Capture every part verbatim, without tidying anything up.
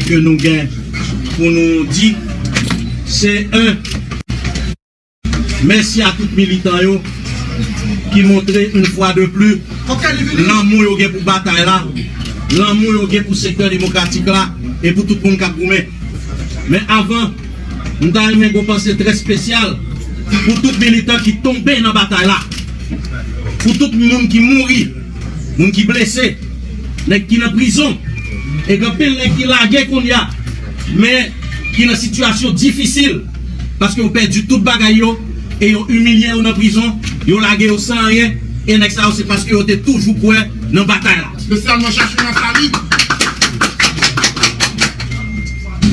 ke nou gen pou nou di, se yon mèsi a tout militan yo ki montre yon fwa de pli lanmou yo gen pou batay la, lanmou yo gen pou sektè demokratik la e pou tout moun k ap goumen. Men avan, m ta renmen gen yon panse trè espesyal pou tout militan ki tonbe nan batay la, pou tout moun ki mouri, moun ki blese, nèg ki nan prizon, e gen anpil nèg ki lage kounye a, men ki nan sitiyasyon difisil, paske yo pèdi tout bagay yo, e yo imilye yo nan prizon, yo lage yo san anyen, e nèg sa yo se paske yo te toujou kwè nan batay la. Espesyalman Chachou Nathalie.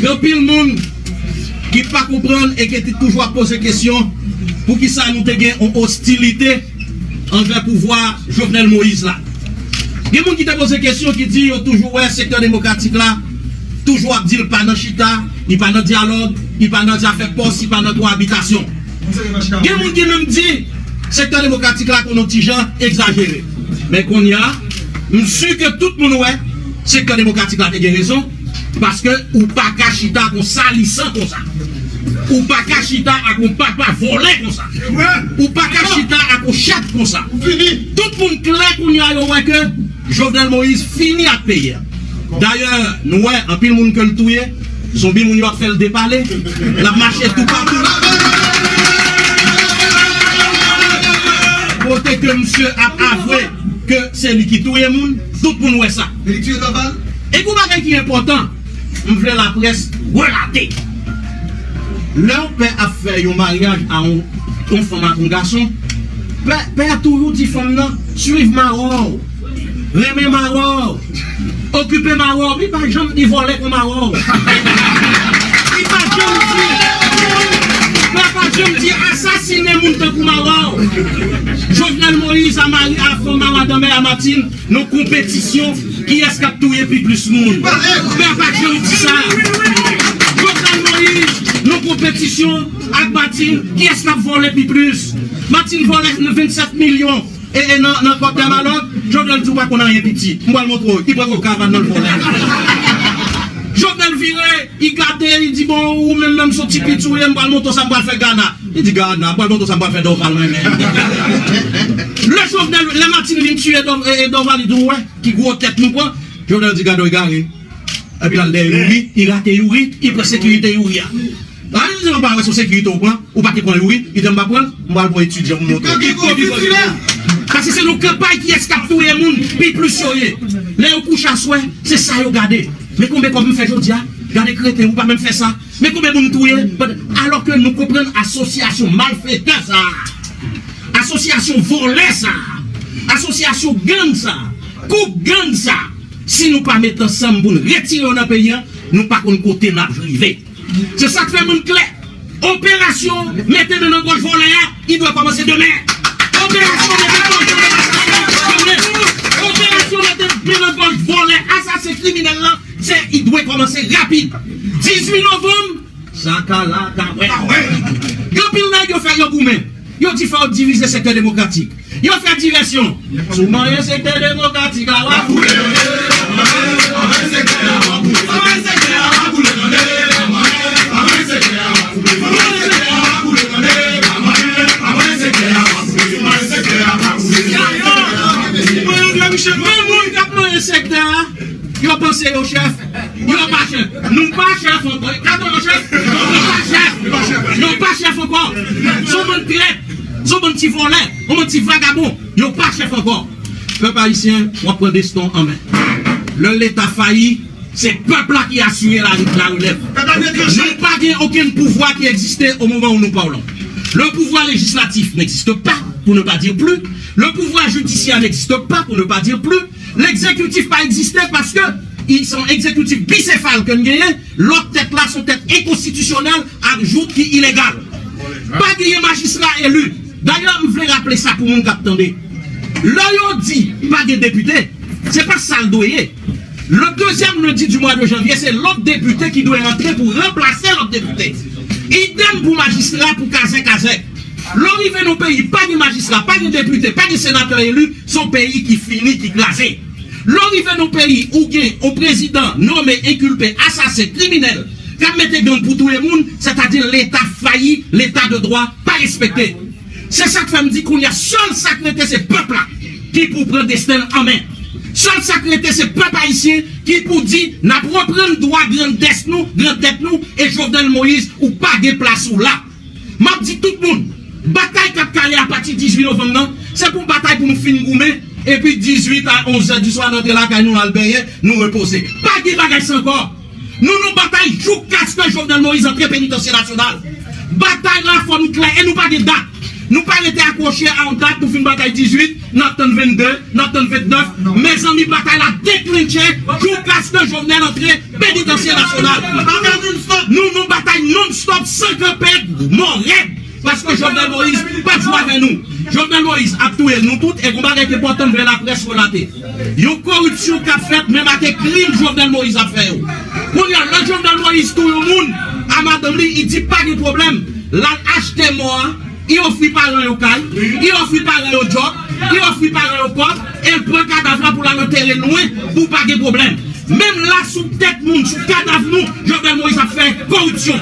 Gen anpil moun ki pa konprann e ki te toujou ap poze kesyon, poukisa nou te gen yon ostilite anvè pouvwa Jovenel Moïse la. Gen moun ki te poze kesyon ki di yo toujou wè sektè demokratik la toujou ap di l pa nan chita, li pa nan dyalòg, li pa nan zafè pòs, li pa nan koabitasyon. Gen moun ki menm di sektè demokratik la konn yon ti jan egzajere. Men kounye a, m si ke tout moun wè sektè demokratik la te gen rezon, paske ou pa ka chita ak yon salisan konsa. Ou pa ka chita ak yon papa vòlè konsa. Ou pa ka chita ak yon chat konsa. Tout moun klè kounye a, yo wè ke Jovenel Moïse fini ak peyi a. Dayè, nou wè anpil moun ke l touye, zonbi moun yo ap fè l depale, l ap mache toupatou. Kote ke misye ap avwe ke se li ki touye moun, tout moun wè sa. Men li touye Dorval? E gon bagay ki enpòtan, m vle laprès relate. Lè yon pè ap fè yon maryaj a yon, yon fanm ak yon gason, pè, pè a toujou di fanm nan, swiv mawon w, renmen mawon w, okipe mawon w. Li pa janm di vòlè kon mawon w. Li pa janm di, pè a pa janm di asasinen moun tankou mawon w. Jovenel Moïse a mari a fanm a madanm a Martine. Nan konpetisyon, kiyès k ap touye pi plis moun? Pè a pa janm di sa. Jovenel Moïse, nan konpetisyon ak Martine, kiyès k ap vòlè pi plis? Martine vòlè vennsèt milyon e, e nan, nan kòtè malòt, Jovenel di ou pa konn anyen piti. M pral montre w, li pran kokavan nan l vòlè. Jovenel vire, li gade, li di bon, ou menm menm se yon ti piti ou ye, m pral montre w sa m pral fè Gana. Li di Gana, m pral montre w sa m pral fè Dorval mwen menm. Lè Jovenel, lè Martine vin tiye Dor-, e, e Dorval, li di ou wè ki gwo tèt nou pran. Jovenel di gade w egare. Epi l al dèyè Youri, li rate Youri, li pran sekirite Youri a. A, li di nou pa wè se sekirite w pran, ou pa te pran Youri, li di m pa pran l, m pral pran etidyan pou montre w. Paske se nan kanpay kiyès k ap touye moun pi plis yo ye. Lè yo kouche aswè, se sa yo gade. Men konbyen kòb m fè jodi a? Gade kreten, ou pa menm fè sa. Men konbyen moun m touye? Alò ke nou konprann asosyasyon malfetè sa a, asosyasyon vòlè sa a, asosyasyon gang sa a, gwoup gang sa a, si nou pa met ansanm pou n retire yo nan peyi a, nou pa konn kote n ap rive. Se sa k fè moun klè. Operasyon mete men nan gòj vòlè a, li dwe kòmanse demen. Operasyon mete men nan gòj vòlè a, li dwe kòmanse demen. Operasyon mete men nan gòj vòlè, asasen, kriminèl lan, se, li dwe kòmanse rapid. Dizuit novanm, sa ka la, ka wè. Gen anpil nèg yo fè yo goumen. Yo di fò yo divize sektè demokratik. Yo fè divèsyon. Si w manyen sektè demokratik la, w ap boule. Menm moun k ap manyen sektè a, yo panse yo chèf. Yo pa chèf. Nou pa chèf ankò. Gade yo chèf. Yo pa chèf. Yo pa chèf ankò. Se yon bann trèt. Se yon bann ti vòlè. Yon bann ti vagabon. Yo pa chèf ankò. Pèp ayisyen, w ap pran desten w an men. Lè Leta fayi, se pèp la ki asire la, larelèv. Nou pa gen okenn pouvwa ki egziste o moman où nous parlons. Le pouvoir législatif n'existe pas, pour ne pas dire plus. Le pouvoir judiciaire n'existe pas, pour ne pas dire plus. Legzekitif pa egziste paske i se yon egzekitif bisefal ke n genyen, lòt tèt la se yon tèt enkonstitisyonèl ak jout ki ilegal. Pa genyen majistra eli. Dayè, m vle raple sa pou moun k ap tande. Lè yo di pa gen depite, se pa sa l dwe ye. Le deuxième lundi du mois de janvier, se lòt depite ki dwe rantre pou ranplase lòt depite. Idèm pou majistra, pou kazèk kazèk. Lè w rive nan yon peyi, pa gen majistra, pa gen depite, pa gen senatè eli, se yon peyi ki fini, ki kraze. Lè w rive nan yon peyi, ou gen yon prezidan nonmen, enkilpe, asasen, kriminèl, k ap mete gang pou touye moun, sètadi Leta fayi, Leta de dwa pa respekte. Se sa k fè m di kounye a, sèl sa k rete se pèp la ki pou pran desten l an men. Sèl sa k rete se pèp ayisyen ki pou di n ap reprann dwa granndès nou, granntèt nou, e Jovenel Moïse, ou pa gen plas ou la. M ap di tout moun, batay k ap kale apati dizuit novanm nan, se pou batay pou nou fin goumen, epi dizuit a onz è di swa, n antre lakay nou, al benyen, nou repoze. Pa gen bagay sa ankò. Nou nan batay joukaske Jovenel Moïse antre Penitansye Nasyonal. Batay la, fò nou klè e nou pa gen dat. Nou pa rete akwoche a yon dat pou fin batay dizuit, n ap tann vennde, n ap tann vennèf. Mezanmi, batay la deklenche joukaske Jovenel antre Penitansye Nasyonal. Nou nan batay non-stop, san kanpe, mò rèd. Paske Jovenel Moïse p ap jwe avè nou. Jovenel Moïse ap touye nou tout, e gon bagay ki enpòtan m vle laprès relate. Yon koripsyon k ap fèt menm ak krim Jovenel Moïse ap fè yo. Kounye a, lè Jovenel Moïse touye yon moun a madanm li, li di pa gen pwoblèm. L al achte mò a, li ofri paran yo kay, li ofri paran yo djòb, li ofri paran yo kòb, e l pran kadav la pou l al antere lwen pou pa gen pwoblèm. Menm la, sou tèt moun, sou kadav nou, Jovenel Moïse ap fè koripsyon.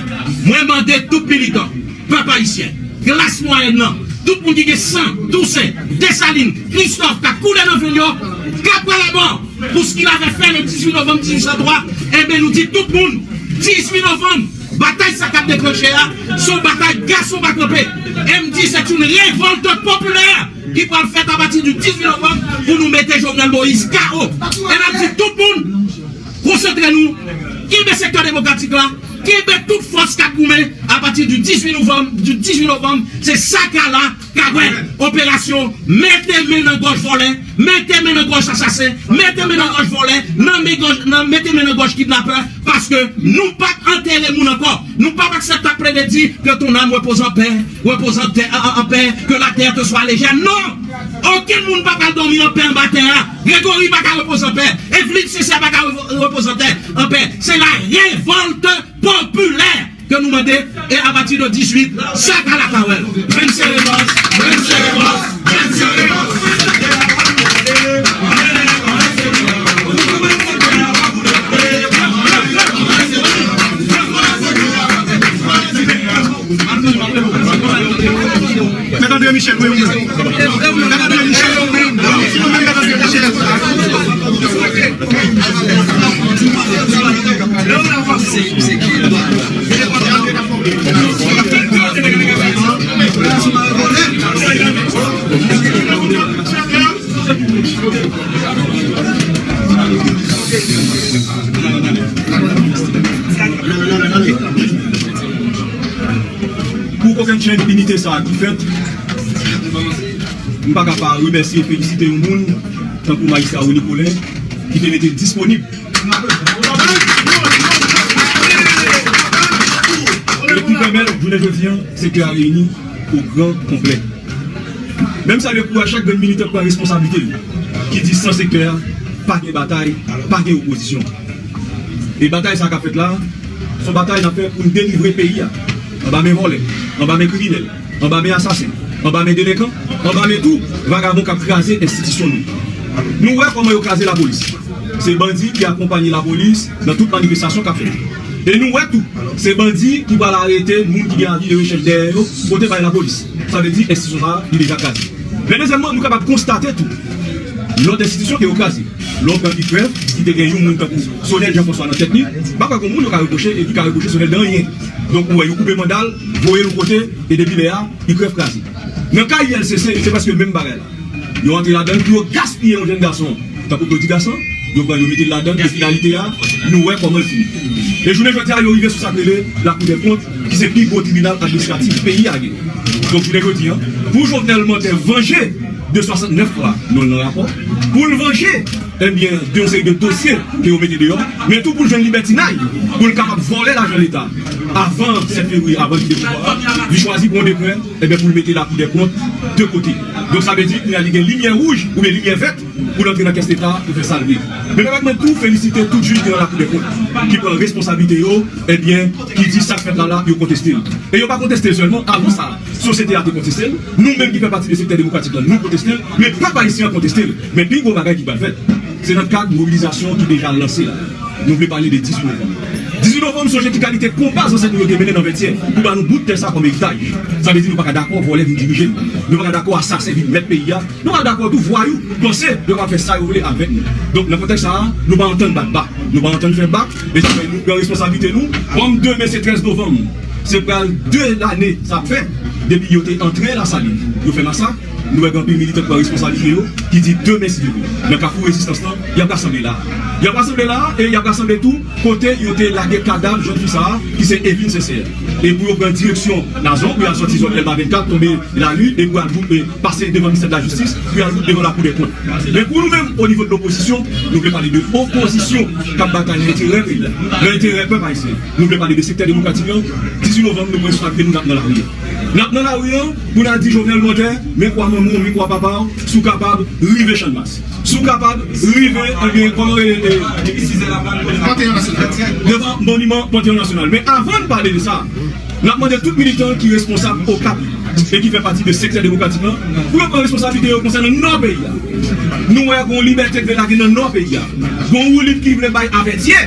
Mwen mande tout militan, pèp ayisyen, klas mwayèn nan, tout moun ki gen san Tousen, Desalin, Kristòf k ap koule nan venn yo, k ap pran lamò pou ce qu'il avait fait le dizuit novanm dizuit san twa, enben, nou di tout moun, dizuit novanm, batay sa k ap deklanche a, se yon batay gason pa kanpe. E m di, se yon revòlt popilè ki pral fèt apati di dizuit novanm pou nou mete Jovenel Moïse K O. E n ap di tout moun, konsantre nou, kenbe sektè demokratik la, kenbe tout fòs k ap goumen apati di dizuit novanm, di dizuit novanm, se sa k a la, Kabwèl, operasyon mete men nan gòj vòlè, mete men nan gòj asasen, mete men nan gòj vòlè, nan men gòj, nan, mete men nan gòj kidnapè, paske nou p ap antere moun ankò. Nou p ap aksepte ap plede di que ton âme repose en paix, repose en terre, en, en, en paix, que la terre te soit légère. Non! Okenn moun pa ka dòmi anpè anba tè a. Gregory pa ka repoze anpè. Evelyn Sincère pa ka repo-, repoze anpè. Se la revòlt popilè ke nou mande, e apati de dizuit, sa ka lakawèl. Vennsenk mars, vennsenk mars, vennsenk mars. Mèt André Michel, wi, wi. Mèt André Michel, wi. Mèt André Michel. Pou kokennchenn inite sa a ki fèt, m pa ka pa remèsye e felisite yon moun tankou Majistra Rony Colin ki te mete l disponib e ki pèmèt jounen jodi a sektè a reyini o gran konplè. Men m salye kouraj chak grenn militan ki pran responsablite l, ki di san sektè a, pa gen batay, pa gen opozisyon. E batay sa k ap fèt la, se yon batay n ap fè pou n delivre peyi a anba men vòlè, anba men kriminèl, anba men asasen, anba men delenkan, anba men tou vagabon k ap kraze enstitisyon nou. Nou wè kòman yo kraze lapolis. Se bandi ki akonpanye lapolis nan tout manifestasyon k ap fèt. E nou wè tou, se bandi ki pral arete moun ki gen avi de rechèch dèyè yo, pote bay lapolis. Sa vle di, enstitisyon sa a, li deja kraze. Men dezyèmman, nou kapab konstate tou, lòt enstitisyon ke yo kraze. Lè w pran IKREF, ki te gen yon moun tankou Sonel Jean François nan tèt li, m pa kwè gon moun yo ka repwoche, e ki ka repwoche Sonel de anyen. Donk, ou wè, yo koupe manda l, voye l yon kote, e depi lè a, IKREF kraze. Nan ka ULCC, se prèske menm bagay la. Yo antre ladan l pou yo gaspiye yon jèn gason tankou Claudy Gassant, yo pran l, yo mete l ladan l, e finalite a, nou wè kòman l fini. E jounen jodi a, yo rive sou sa k rele Lakou dè Kont, ki se pi gwo tribinal administratif peyi a gen. Donk, jounen jodi a, pou Jovenel Mantè vanje de swasantnèf fwa non l nan rapò, pou l vanje, ebyen, de yon seri de dosye ke yo mete deyò, men tou pou l jwenn libètinay, pou l kapab vòlè lajan Leta avan sèt fevriye, avan l kite pouvwa a, li chwazi pran yon dekrè, ebyen, pou l mete Lakou dè Kont de kote. Donk, sa vle di, kounye a, li gen limyè wouj oubyen limyè vèt pou l antre nan kès Leta pou fè sa l vle. Men pèmèt mwen tou felisite tout jij ki nan Lakou dè Kont, ki pran responsablite yo, ebyen, ki di sa k fèt la la, yo konteste l. E yo pa konteste l sèlman, avan sa, sosyete a te konteste l, nou menm ki fè pati de sektè demokratik la, nou konteste l, men pèp ayisyen an konteste l. Men pi gwo bagay ki pral fèt, Se nan kad mobilizasyon ki deja lanse la. Nou vle pale de dis novanm. Dizuit novanm, sonje ki kalite konba zansèt nou yo te mennen nan Vètyè pou ba nou bout tè sa kòm eritaj. Sa vle di nou pa ka dakò vòlè vin dirije nou. Nou pa ka dakò asasen vin mèt peyi a. Nou pa ka dakò tou vwayou panse yo ka fè sa yo vle avèk nou. Donk, nan kontèks sa a, nou pa antann bat bak. Nou pa antann fè bak. E sa fè nou pran responsablite nou. Kòm demen se trèz novanm, se pral de lane sa ap fè depi yo te antre Lasalin, yo fè masak. Nou wè gen anpil militan ki pran responsablite yo, ki di demen si Dye vle, nan kafou rezistans lan, y ap rasanble la. Y ap rasanble la e y ap rasanble tou kote yo te lage kadav jèn fi sa a, ki se Evin Sensè. E pou yo pran direksyon Nazon, pou y al sòti zòn Dèlma vennkat, tonbe Lali, e pou y al bout, e pase devan ministè de la jistis, pou y al bout devan lakou dè kont. Men pou nou menm, o nivo de lopozisyon, nou vle pale de opozisyon k ap batay nan enterè peyi a, nan enterè pèp ayisyen. Nou vle pale de sektè demokratik lan. Dizuit novanm, nou pran responsabilite nou, n ap nan lari a. N ap nan lari a pou n al di Jovenel Montè, men kwa manman w, men kwa papa w, si w kapab, rive Channmas. Si w kapab, rive, ebyen, kòman rele, e, Panteyon Nasyonal. Devan moniman Panteyon Nasyonal. Men avan n pale de sa, n ap mande tout militan ki responsab Okap e ki fè pati de sektè demokratik lan, pou yo pran responsablite yo konsènan Nò peyi a. Nou wè gen yon Libète ki vle lage nan Nò peyi a. Gen yon Woulib ki vle bay a Vètyè.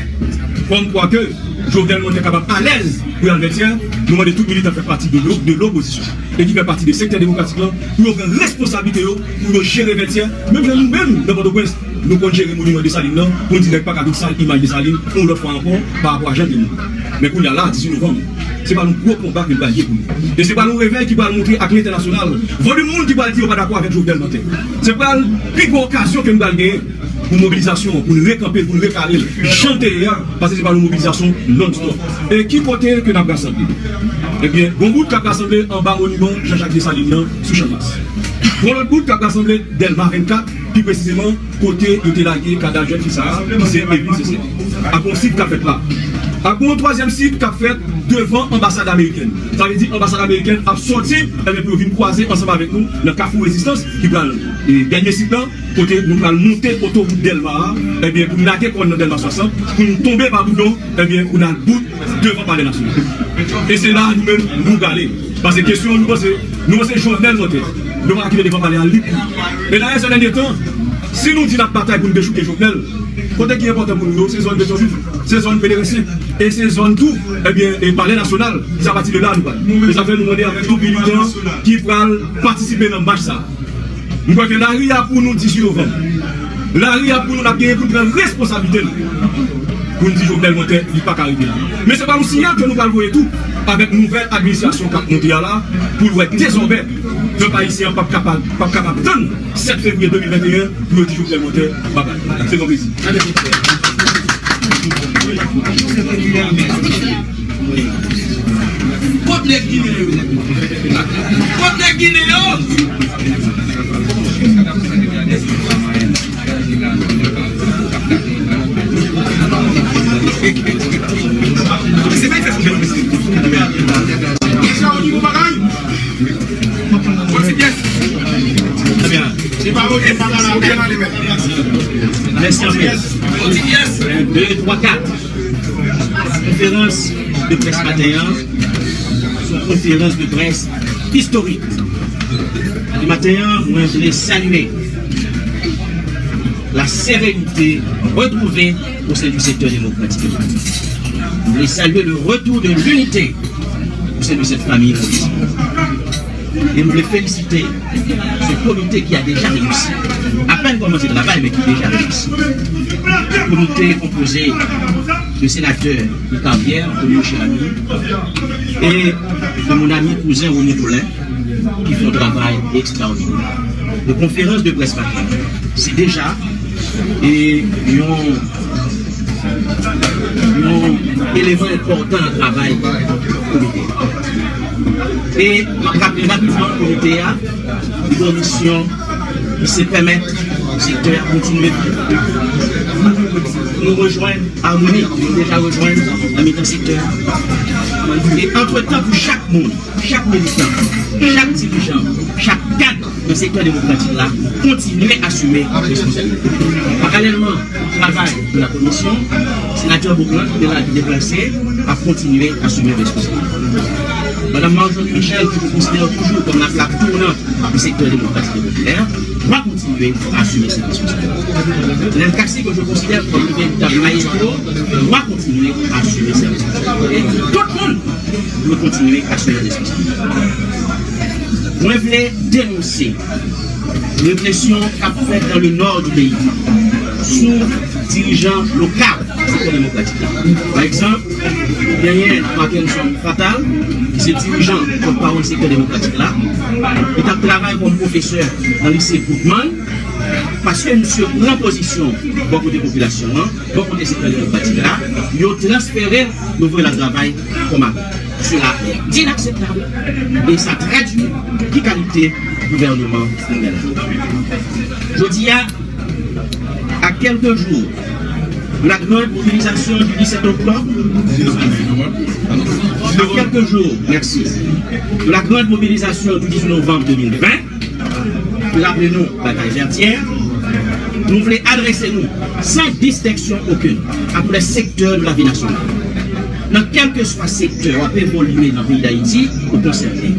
Kòm kwa ke Jovenel Montè kapab alèz pou y al Vètyè, nou mande tout militan fè pati de lo-, de lopozisyon e ki fè pati de sektè demokratik lan pou yo pran responsablite yo, pou yo jere Vètyè, menm jan nou menm nan Pòtoprens, nou konn jere moniman Desalin nan, pou n di nèg pa ka vin sal imaj Desalin yon lòt fwa ankò pa rapò a jan l te mouri. Men kounye a la, dizuit novanm, se pral yon gwo konba ke l pral ye pou nou. E se pral yon revèy ki pral montre ak lentènasyonal volim moun ki pral di yo pa dakò avèk Jovenel Montè. Se pral pi gwo okazyon ke nou pral genyen pou mobilizasyon an, pou n rekanpe l, pou n rekare l, jan l te ye a, paske se pral yon mobilizasyon non-stop. E ki kote ke n ap rasanble? Ebyen, gon bout k ap rasanble anba moniman Jean Jacques Dessalines nan sou Channmas. Gon lòt bout k ap rasanble Dèlma vennkat, pi presizeman kote yo te lage kadav jèn fi sa a, ki se Evin Sensè. Ap gon sit k ap fèt la. Ap gon twazyèm sit k ap fèt devan anbasad amerikèn. Sa vle di anbasad amerikèn ap sòti, ebyen, pou yo vin kwaze ansanm avèk nou nan Kafou Rezistans, ki pral, e, dènye sit lan, kote nou pral monte otowout Dèlma a, ebyen, pou n lage kò n nan Dèlma swasant, pou n tonbe pa boudon, ebyen, pou n al bout devan Palè Nasyonal. E se la nou menm nou prale. Paske kesyon an, nou panse, nou panse Jovenel Montè, nou pa ka kite devan palè a lib. E dayè, sè dènye tan, si nou di n ap batay pou n dechouke Jovenel, kote ki enpòtan pou nou yo, se zòn Petyonvil, se zòn Pelerensen, e se zòn tou, ebyen, e Palè Nasyonal, se apati de la nou pral. E sa fè nou mande avèk tout militan ki pral patisipe nan mach sa a. M kwè ke lari a pou nou dizuit novanm. Lari a pou nou, n ap genyen pou n pran responsablite nou. Pou n di Jovenel Montè, li pa ka rete la. Men se pa yon siyal ke nou pral voye tou avèk nouvèl administrasyon k ap monte a la, pou l wè dezòmè pèp ayisyen an p ap kapab, p ap kapab tann sèt fevriye de mil venteyen pou yo di Jovenel Montè babay. Se yon plezi. Kot nèg Ginen yo? Kot nèg Ginen yo? Mèsi anpil. Un, deux, trois, quatre. Konferans de près maten an, se yon konferans de près istorik. Maten an, mwen vle salye la sérénité retrouvée au sein du secteur démocratique. Mwen vle salye le retour de l'unité au sein de cette famille politique. E m vle felisite se komite ki a deja reyisi. Apèn kòmanse travay, men ki deja reyisi. Komite konpoze de senatè Guy Carrière, Antonio Cheramy, e de mon ami kouzen René Paulin, ki fè yon travay ekstraòdinè. De konferans de près maten, se deja e yon yon eleman enpòtan nan travay komite a. E m ap raple rapidman komite a, li gen yon misyon, se pèmèt sektè a kontinye viv. Nou rejwenn amoni, nou deja rejwenn nan mitan sektè a. E antretan, pou chak moun, chak militan, chak dirijan, chak kad nan sektè demokratik la kontinye asime responsablite. Paralèlman, travay de la komisyon, senatè Beauplan ki te la, ki deplase, ap kontinye asime responsablite. Madame Marjorie Michel, que je considère toujours comme la plaque tournante du secteur démocratique et populaire, doit continuer à assumer cette responsabilité. Nel Cassy, que je considère comme le véritable maestro, doit continuer à assumer ses responsabilités. Tout moun dwe kontinye asime responsabilite. Mwen vle denonse represyon k ap fèt nan le nò di peyi sou dirijan lokal sektè demokratik la. Pa egzanp, genyen Markenson Fatal, ki se dirijan pòtpawòl sektè demokratik la. Li t ap travay kòm pwofesè nan lise Goodman. Paske misye pran pozisyon bò kote popilasyon an, bò kote sektè demokratik la, yo transfere l, yo voye l al travay kòm ajan. Cela est inacceptable et ça traduit ki kalite gouvènman nou gen la. Jodi a, à quelques jours de la grande mobilisation du dix-sept octobre, à quelques jours, merci, de la grande mobilisation du dix-huit novembre deux mille vingt, raple nou batay Vètyè, nou vle adrese nou san distenksyon okenn a tou lè sektè de lavi nasyonal. Nan kèlkeswa sektè w ap evolye nan peyi Dayiti, ou konsène.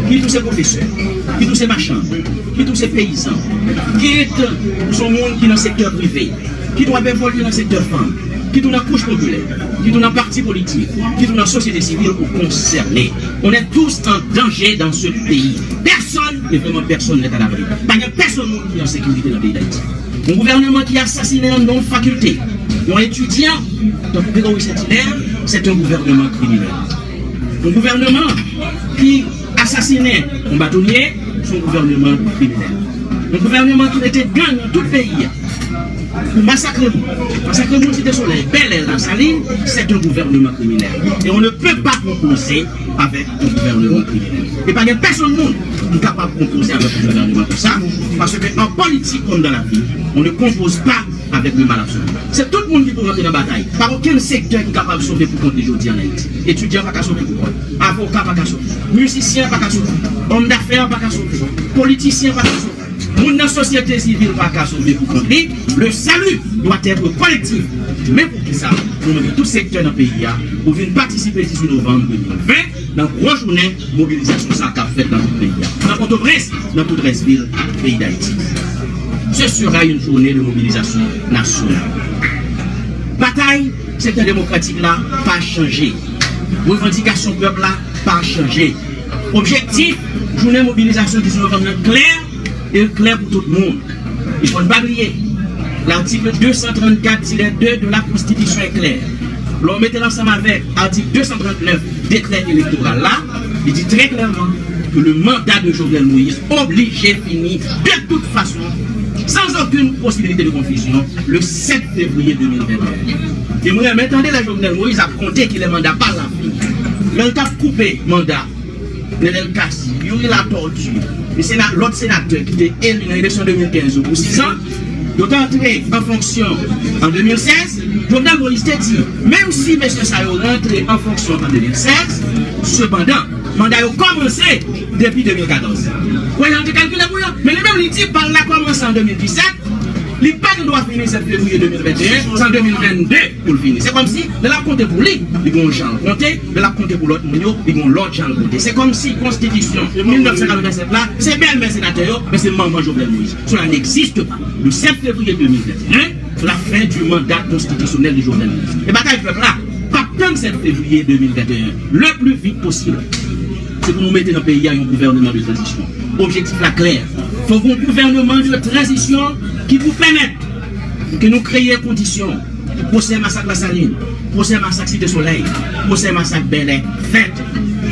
Kit ou se pwofesè, kit ou se machann, kit ou se peyizan, kit ou se yon moun ki nan sektè prive, kit w ap evolye nan sektè fanm, kit ou nan kouch popilè, kit ou nan pati politik, kit ou nan sosyete sivil, ou konsène. On est tous en danger dans ce pays. Personne, mais vraiment personne n'est à l'abri. Pa gen pèsonn moun ki an sekirite nan peyi Dayiti. Yon gouvènman ki asasinen anndan yon fakilte, yon etidyan, tankou Gregory Saint-Hilaire, c'est un gouvernement criminel. Yon gouvènman ki asasinen yon batonye, se yon gouvènman kriminèl. Yon gouvènman ki mete gang nan tout peyi a pou masakre moun. Masakre moun Site Solèy, Bèlè, Lasalin, c'est un gouvernement criminel. Et on ne peut pas composer avec un gouvernement criminel. E pa gen pèsonn moun ki kapab konpoze avèk yon gouvènman konsa, paske an politik kòm dans la vie, on ne compose pas avec le mal absolu. Se tout moun ki pou rantre nan batay. Pa okenn sektè ki kapab sove pou kont li jodi an Ayiti. Etidyan pa ka sove pou kont. Avoka pa ka sove. Mizisyen pa ka sove. Òm dafè pa ka sove. Politisyen pa ka sove. Moun nan sosyete sivil pa ka sove pou kont li. Le salut doit être collectif. Men poukisa nou mande tout sektè nan peyi a pou vin patisipe dizuit novanm de mil ven nan gwo jounen mobilizasyon sa k ap fèt nan tout peyi a, nan Pòtoprens, nan tout rès vil peyi Dayiti. Ce sera une journée de mobilisation nationale. Batay sektè demokratik la pa chanje. Revandikasyon pèp la pa chanje. Objektif jounen mobilizasyon dizuit novanm nan klè, e l klè pou tout moun. E fò n pa bliye, l'article deux cent trente-quatre tiret deux de la Constitution est clair. Lè w mete l ansanm avèk atik de san trant nèf dekrè elektoral la, li di trè klèman ke le mandat de Jovenel Moïse oblije fini de toute façon, sans aucune possibilité de confusion, le sept février deux mille vingt et un. E mwen renmen tande lè Jovenel Moïse ap konte kilè manda pa l la fini. Lè l t ap koupe manda Nenel Cassy, Youri Latortue, e sena-, lòt senatè ki te eli nan eleksyon de mil kenz yo pou sis an, yo te antre an fonksyon an de mil sèz. Jovenel Moïse te di, menm si mesye sa yo rantre an fonksyon an de mil sèz, sepandan, manda yo kòmanse depi de mil katòz. Wè, jan te kalkile pou yo. Men li menm, li di pa l la kòmanse an de mil disèt, li pa gen dwa fini sèt fevriye de mil venteyen, se an de mil vennde pou l fini. Se kòmsi, lè l ap konte pou li, li gen yon jan l konte, lè l ap konte pou lòt moun yo, li gen yon lòt jan l konte. Se kòmsi konstitisyon mil nèf san katrevennsèt la, se bèlmè senatè yo, men se manman Jovenel Moïse. Cela n'existe pas. Le sept février deux mille vingt et un, la fin du mandat constitutionnel de Jovenel Moïse. E batay pèp la p ap tann sèt fevriye de mil venteyen, le plus vite possible. Se pou nou mete nan peyi a yon gouvènman de tranzisyon. Objektif la klè. Fòk yon gouvènman de tranzisyon ki pou pèmèt ke nou kreye kondisyon pou pwosè masak Lasalin, pwosè masak Site Solèy, pwosè masak Bèlè fèt.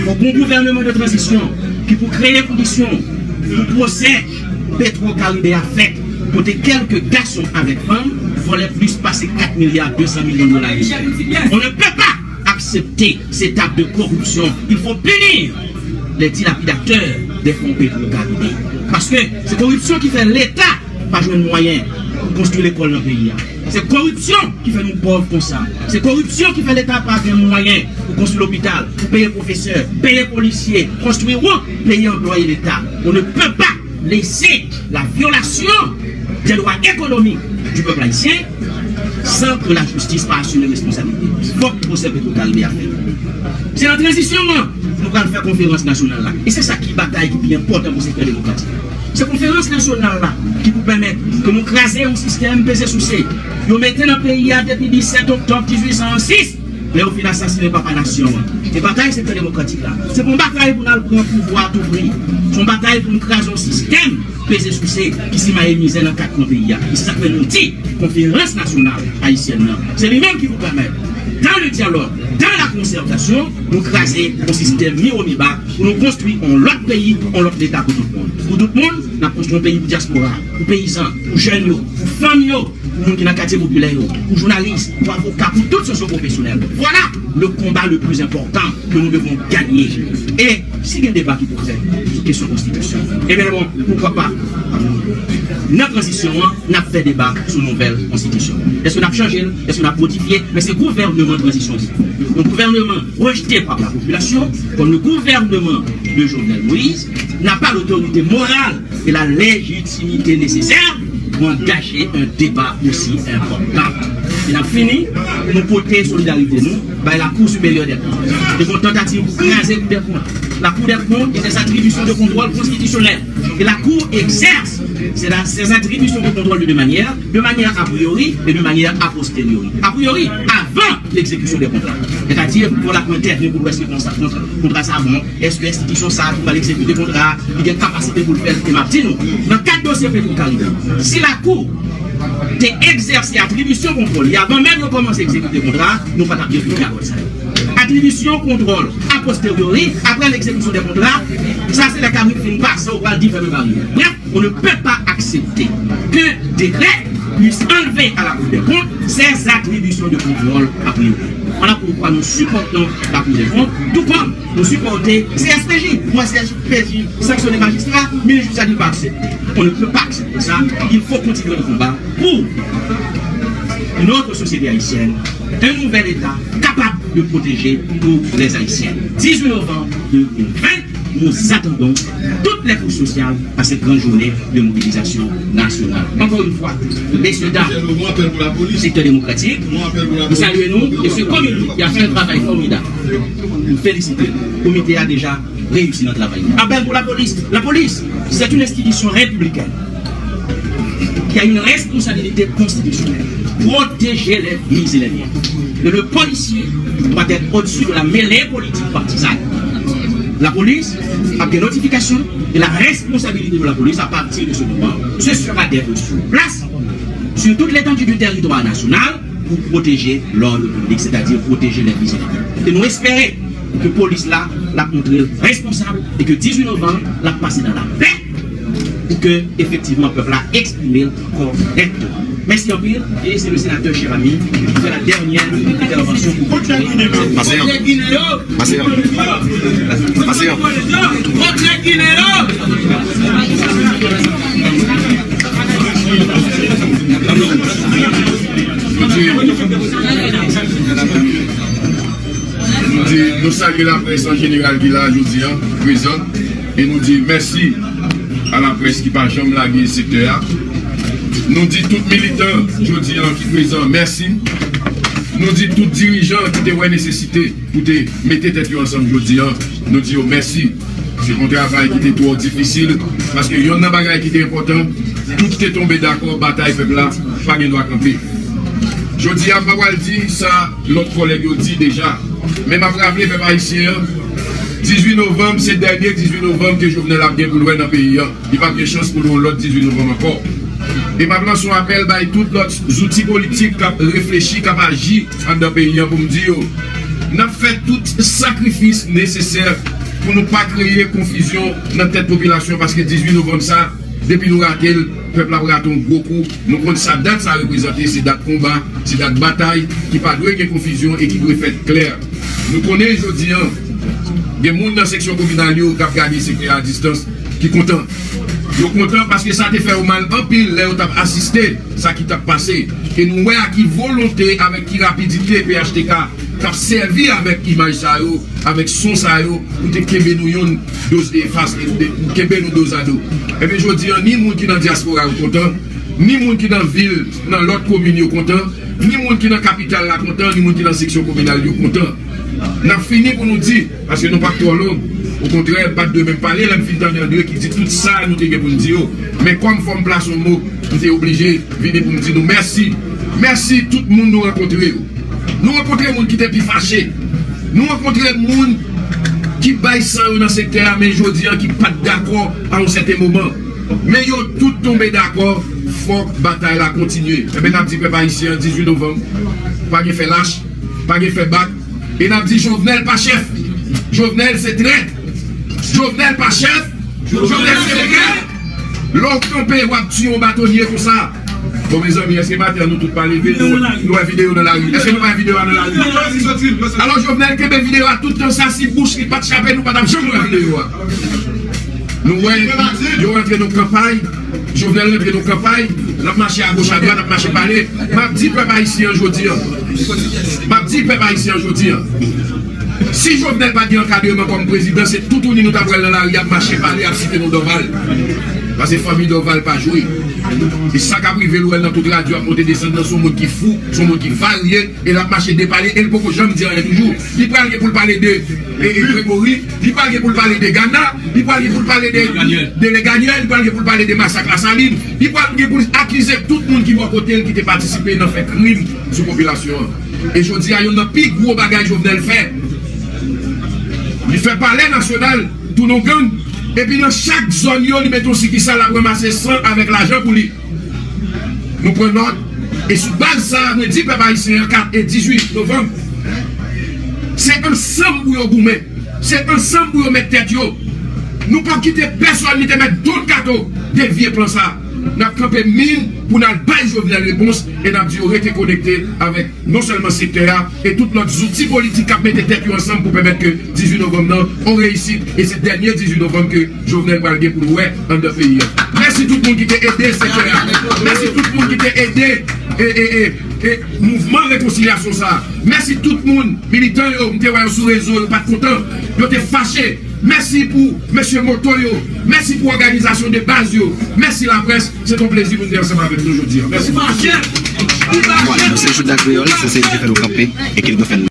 Fòk yon gouvènman de tranzisyon ki pou kreye kondisyon pou pwosè Petro Karibe a fèt, kote kèlke gason avèk fanm vòlè plis pase kat milya de san milyon dola ameriken. On ne peut pas accepter cette étape de corruption. Il faut punir les dilapidateurs des fonds Petro Caribe. Paske se koripsyon ki fè Leta pa jwenn mwayen pou konstwi lekòl nan peyi a. Se koripsyon ki fè nou pòv konsa. Se koripsyon ki fè Leta pa gen mwayen pou konstwi lopital, pou peye pwofesè, peye polisye, konstwi wout, peye anplwaye Leta. On ne peut pas laisser la violation des droits économiques du peuple haïtien san ke lajistis pa asime responsablite. Fòk pwosè Petro Caribe a fèt. Se nan tranzisyon an nou pral fè konferans nasyonal la. E se sa ki batay ki pi enpòtan pou sektè demokratik. Se konferans nasyonal la ki pou pèmèt ke nou kraze yon sistèm peze souse yo mete nan peyi a depi disèt oktòb dizuit san sis, lè yo fin asasinen papa nasyon an. E batay sektè demokratik la, se pa yon batay pou n al pran pouvwa a tou pri. Se yon batay pou n kraze yon sistèm peze souse ki simaye mizè nan kat kwen peyi a. E se sa k fè nou di konferans nasyonal ayisyèn nan, se li menm ki pou pèmèt, dans le dialogue, dans la concertation, nou kraze yon sistèm miwo miba pou nou konstwi yon lòt peyi, yon lòt leta pou tout moun. Pou tout moun, n ap konstwi yon peyi pou dyaspora, pou peyizan, pou jèn yo, pou fanm yo, pou moun ki nan katye popilè yo, pou jounalis, pou avoka, pou tout sosyopwofesyonèl. Voilà le combat le plus important que nous devons gagner. E si gen deba ki pou fèt sou kesyon konstitisyon, ebyen bon, poukwa pa, nan tranzisyon an, n ap fè deba sou nouvèl konstitisyon. Èske n ap chanje l? Èske n ap modifye? Men se gouvènman tranzisyon. Yon gouvènman rejeté par la population, comme le gouvernement de Jovenel Moïse, n'a pas l'autorité morale et la légitimité nécessaire pour engager un débat aussi important. E n ap fini, nou pote solidarite nou bay Lakou Siperyè dè Kont. Se yon tantativ pou kraze Kou dè Kont. La Cour des comptes et ses attributions de contrôle constitutionnel. Et la Cour exerce ses, ses attributions de contrôle de deux manières, de manière a priori et de manière a posteriori. A priori, avan l'exécution des contrats. Sètadi, pou la Cour entèvni pou l wè si konsa, kontra, kontra sa bon, èske enstitisyon sa a ki pral egzekite kontra a, li gen kapasite pou l fè l? E m ap di nou, nan kad dosye Petro Caribe, si Lakou te egzèse atribisyon kontwòl li avan menm yo kòmanse egzekite kontra a, nou pa t ap gen pwoblèm avèk sa. Atribisyon kontwòl a posteriori, apre l'exécution des contrats, sa se lè kabrit fin pase, ou pral di fèmen baryè. Bref, on ne peut pas accepter qu'un décret puisse enlever à la Cour des comptes ses attributions de contrôle a priori. Voilà pourquoi nous supportons la Cour des comptes, tout comme nou sipòte C S P J. Mwen, C S P J sanksyone majistra, minis jistis la di l pa aksepte. On ne peut pas accepter ça. Il faut continuer le combat pour une autre société haïtienne, un nouvel État capable de protéger tous les Haïtiens. Dix-huit novembre deux mille vingt, nous attendons toutes les couches sociales à cette grande journée de mobilisation nationale. Encore une fois, messieurs, dames, sektè demokratik, nou salye nou, e se komite ki a fè yon travay fòmidab. Nou felisite l. Komite a deja reyisi nan travay li. Apèl pou lapolis. Lapolis, c'est une institution républicaine qui a une responsabilité constitutionnelle. Protéger les vies et les biens. Et le policier doit être au-dessus de la mêlée politique partisane. Lapolis ap gen notifikasyon e la responsabilité de la police à partir de ce moment, ce sera d'être sur place, sur toute l'étendue du territoire national, pou pwoteje lòd piblik, sètadi pwoteje lè vize piblik. E nou espere ke polis la, l ap montre l responsab e ke dizuit novanm, l ap pase nan lapè pou ke efektivman pèp la eksprime l kòrèkteman. Mèsi anpil, e se le senatè Cheramy ki fè la dènyè entèvansyon pou klotire. Pase yon. Pase yon. Pase yon. Nou di, nou di, nou salye laprès an jeneral ki la jodi a, prezan, e nou di mèsi a laprès ki pa janm lage sektè a. Nou di tout militan jodi a ki prezan, mèsi. Nou di tout dirijan ki te wè nesesite pou te mete tèt yo ansanm jodi a, nou di yo mèsi. Se yon travay ki te twò difisil, paske yonn nan bagay ki te enpòtan, tout te tonbe dakò, batay pèp la pa gen dwa kanpe. Jodi a, m pa pral di sa lòt kòlèg yo di deja, men m ap raple pèp ayisyen an, dizuit novanm, se dènye dizuit novanm ke Jovenel ap gen pou l wè nan peyi a. Li p ap gen chans pou l wè yon lòt dizuit novanm ankò. E m ap lanse yon apèl bay tout lòt zouti politik k ap reflechi, k ap aji anndan peyi a pou m di yo, n ap fè tout sakrifis nesesè pou nou pa kreye konfizyon nan tèt popilasyon, paske dizuit novanm sa, depi nou rate l, pèp la ap rate yon gwo kou. Nou konn sa dat sa reprezante, se dat konba, se dat batay ki pa dwe gen konfizyon e ki dwe fèt klè. Nou konnen jodi a, gen moun nan seksyon kominal yo k ap gade sektè a distans ki kontan. Yo kontan paske sa te fè yo mal anpil lè yo t ap asiste sa ki t ap pase. E nou wè ak ki volonte, avèk ki rapidite P H T K t ap sèvi avèk imaj sa yo, avèk son sa yo, pou te kenbe nou yonn dos, e fas, e, e, kenbe nou dozado. Ebyen, jodi a, ni moun ki nan dyaspora yo kontan, ni moun ki nan vil, nan lòt komin yo kontan, Ni moun ki nan kapital la kontan, ni moun ki nan seksyon kominal yo kontan. N ap fini pou nou di, paske nou p ap twò long. Okontrè, m pa t dwe menm pale lè m fin tande Andre ki di tout sa nou te gen pou n di yo. Men kòm fò m plase yon mo, m te oblije vini pou m di nou mèsi. Mèsi tout moun nou rankontre yo. Nou rankontre moun ki te pi fache. Nou rankontre moun ki bay san yo nan sektè a, men jodi a ki pa t dakò a yon sèten moman. Men yo tout tonbe dakò, fòk batay la kontinye. Enben, n ap di pèp ayisyen an, dizuit novanm, pa gen fè lach, pa gen fè bak. E n ap di Jovenel pa chèf. Jovenel se trèt. Jovenel pa chèf. Jovenel se trèt. Lè w kanpe, w ap tiye yon batonye konsa. Bon, mezanmi, èske maten an nou tout pa leve? Nou, nou wè videyo nan lari. Èske nou pa wè videyo a nan lari? Alò, Jovenel kenbe videyo a tout tan sa, si bouch li pa t chape, nou pa t ap janm wè videyo a. Nou wè, yo rantre nan kanpay, Jovenel rantre nan kanpay, l ap mache agoch adwat, l ap mache pale. M ap di pèp ayisyen an jodi a. M ap di pèp ayisyen an jodi a. Si Jovenel pa t gen ankadreman kòm prezidan, se toutouni nou t ap wè l nan lari ap mache pale, ap site non Dorval. Paske fanmi Dorval pa jwe. E sa k ap rive l, ou wè l nan tout radyo ap monte desann nan, se yon moun ki fou, se yon moun ki varye, e l ap mache depale, e l poko janm di anyen toujou. Li pral gen pou l pale de, e, e, Gregory, li pral gen pou l pale de Gana, li pral gen pou l pale de, de Leganyèl, li pral gen pou l pale de masak Lasalin, li pral gen pou l akize tout moun ki bò kote l ki te patisipe nan fè krim sou popilasyon an. E jodi a, youn nan pi gwo bagay Jovenel fè, li fè palè nasyonal tounen yon gang, epi nan chak zòn yo, li mete yon sikisal, l ap ranmase san avèk lajan pou li. Nou pran nòt, e sou baz sa a, mwen di pèp ayisyen an, kat e dizuit novanm, se ansanm pou yo goumen, se ansanm pou yo met tèt yo. Nou p ap kite pèsòn li te mèt do l kato devye plan sa a. N ap kanpe min pou n al bay Jovenel repons e n ap di yo rete konekte avèk non sèlman sektè a e tout lòt zouti politik k ap mete tèt yo ansanm pou pèmèt ke dizuit novanm nan yon reyisit, e se dènye dizuit novanm ke Jovenel pral gen pou l wè anndan peyi a. Mèsi tout moun ki te ede sektè a. Mèsi tout moun ki te ede e, e, e, e mouvman rekonsilyasyon sa a. Mèsi tout moun, militan yo, m te wè yo sou rezo, yo pa t kontan, yo te fache. Mèsi pou mesye moto yo. Mèsi pou òganizasyon de baz yo. Mèsi laprès. Se t on plezi pou n te ansanm avèk nou jodi a. Mèsi. Bon, nou se Jouda Kreyòl, se seri ki fè nou kanpe e ki nou fè n